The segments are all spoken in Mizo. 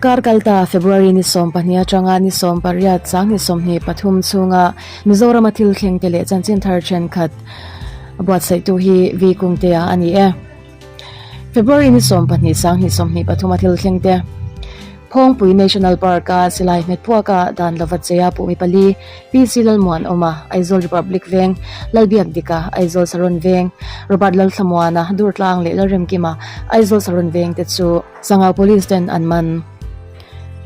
Kar kalta February ni 12 atanga ni 18 sang ni 23 chhunga Mizorama thil thleng te leh chanchin thar thenkhat buatsaihtu hi V Kungtea a ni e. February ni 12 sang ni 23 a thil thleng te Phawngpui National Park-a silai hmet phuaka dan lova cheia puhmi pali PC Lalmuanawma, Aizawl Republic Veng, Lalbiak Dika, Aizawl Saron Veng, Robert Lalthlamuana, Durtlang leh Lalremkima, Aizawl Saron Veng te chu Sangau Police ten an man.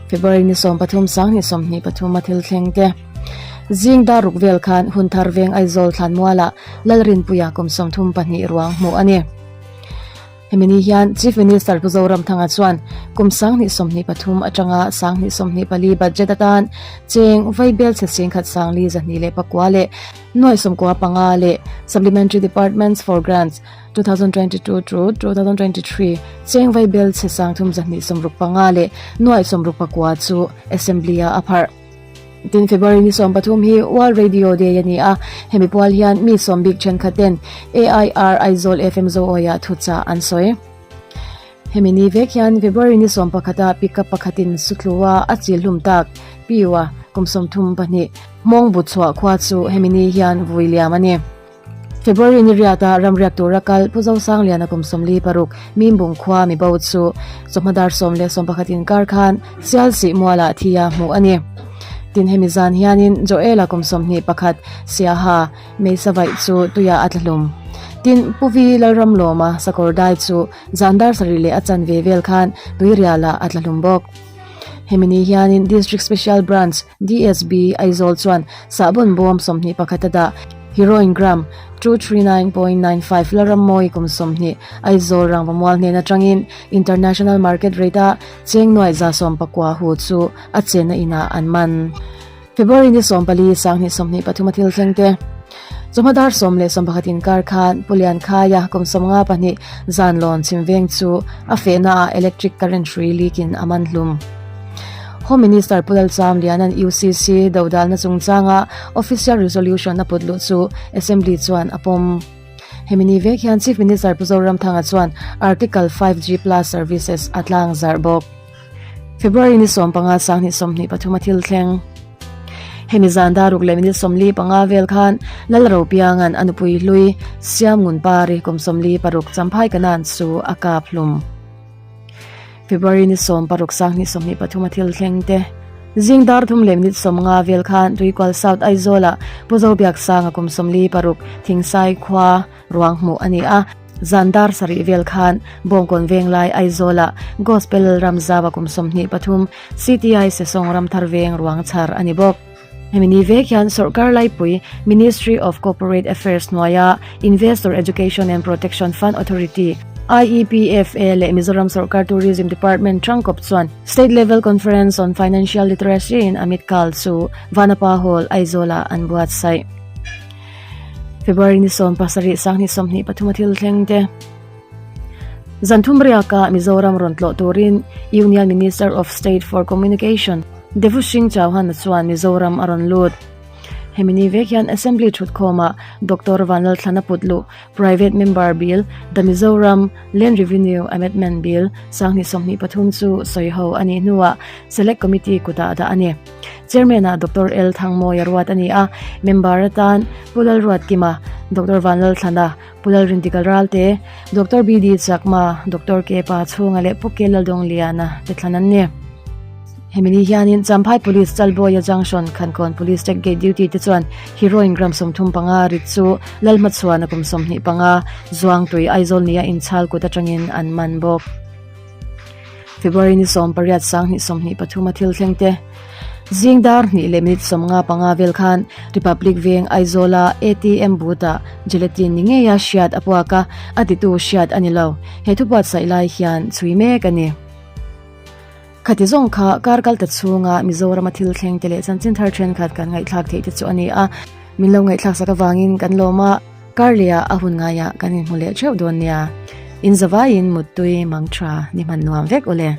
February ni 13 sang ni 23 a thil thleng te. Zing dar ruk vel khan Hunthar Veng Aizawl Thlanmualah Lalrinpuia kum 32 ruang hmuh a ni. Hemi ni hian Chief Minister Pu Zoramthanga chuan kum 2023 atanga 2024 budget atan cheng vaibel chhe singkhat sangli 204 leh nuai 95 leh Supplementary Departments for Grants 2022 to 2023 cheng vaibel chhe sang thum 265 leh nuai 69 chu Assembly a a pharh. Tin February ni 13 hi World Radio Day a ni a, hemi pual hian mi sawm bik thenkhat ten AIR Aizawl FM Zoawiah thuchah an sawi. Hemi ni vek hian February ni 11 ah pickup pakhatin Suthlua a chil hlum tak Piua kum 34 mawng bu chhuah khua chu hemi ni hian vui liam a ni. February ni riata ramriak tura kal Pu Zosangliana kum 46 Mimbung khua mi bo chu chawhma dar 11 inkar khan Sialsih mualah thia hmuh a ni. Tin hemi zan hianin Joela kum 21 Siaha Meisa vaih chu tuiah a tlahlum. Tin Pu Vi Lalramlawma sakawr dai chu zan dar sarih leh a chanve vel khan tuirialah a tlahlum bawk. Hemi ni hianin District Special Branch, DSB, Aizawl chuan sahbawn bawm 21 a dah. Heroin gram 239.95 la ram mawi kum 20 Aizawl rangvamual hnen atangin International Market Rate-a cheng nuai za sawm pakua hu chu a chenna inah an man. February ni 14 sang ni 23 a thil thleng te. Chawhma dar 11 inkar khan Pu Lian Khaia kum 52 zan lawn chhim veng chu a fehna ah electric current hrui leak in a man hlum. Home Minister Pu Lalcham Lianan UCC dodalna chungchanga official resolution a put luh chu Assembly chuan a pawm. Hemi ni vek hian Chief Minister Pu Zoramthanga chuan Article 5G plus services a tlang zarh bawk. February ni 15 sang ni 23 a thil thleng. Hemi zan dar ruk leh minute 45 vel khan Lalro Piangan a nupui hlui Siam Ngun Pari kum 46 Champhai Kanan chu a kap hlum. February ni 16 sang ni 23 a thil thleng te. Zing dar thum leh minute 50 vel khan Tuikual South Aizawlah Pu Zobiak Sanga kum 46 Thingsai khua ruang hmuh a ni a. Zan dar sarih vel khan Bawngkawn Venglai Aizawlah Gospel Ramzawa kum 23 CTI Sesawng Ramthar Veng ruang chhar a ni bawk. Hemi ni vek hian Sorkar Laipui Ministry of Corporate Affairs hnuaia Investor Education and Protection Fund Authority, IEPFA, leh Mizoram Sorkar Tourism Department tangkawp chuan State Level Conference on Financial Literacy in Amit Kal chu Vanapa Hall, Aizawlah an buatsaih. February ni 17 sang ni 23 a thil thleng te. Zanthum riaka Mizoram rawn tlawh turin Union Minister of State for Communication Devu Singh Chauhan chuan Mizoram a rawn lut. Hemi ni vek hian Assembly thutkhawmah Doctor Vanlalthlana Putlu Private Member Bill The Mizoram Land Revenue Amendment Bill sang ni 23 chu sawi ho a nih hnuah Select Committee kutah dah a ni. Chairman ah Doctor L Thangmawia ruat a ni a, member atan Pu Lalruatkima, Doctor Vanlalthlana, Pu Lalrintikal Ralte, Doctor BD Chakma, Doctor K Pa Chhunga leh Pu K Laldawngliana te thlan an ni. Hemi ni hianin Champhai Police Chalbawia Junction Khankawn Police Check Gate duty te chuan heroin gram 35 rit chu Lalhmachhuana kum 25 Zuangtui Aizawl nia inchhal kut atangin an man bawk. February ni 18 sang ni 23 a thil thleng te. Zing dar hnih leh minute 55 vel khan Republic Veng Aizawla ATM booth-ah gelatin ni ngeia hriat a puak a, a titu hriat a ni lo. He thu buatsaih lai hian chhui mek a ni. Khati zawng kha kar kal ta chhunga Mizorama thil thleng te leh chanchin thar thenkhat kan ngaihthlak theih te chu a ni a. Min lo ngaihthlak sak avangin kan lawm a. Kar lehah a hun ngaiah kan inhmu leh theuh dawn nia. Inzavaiin muttui mang tha ni hman nuam vek ule.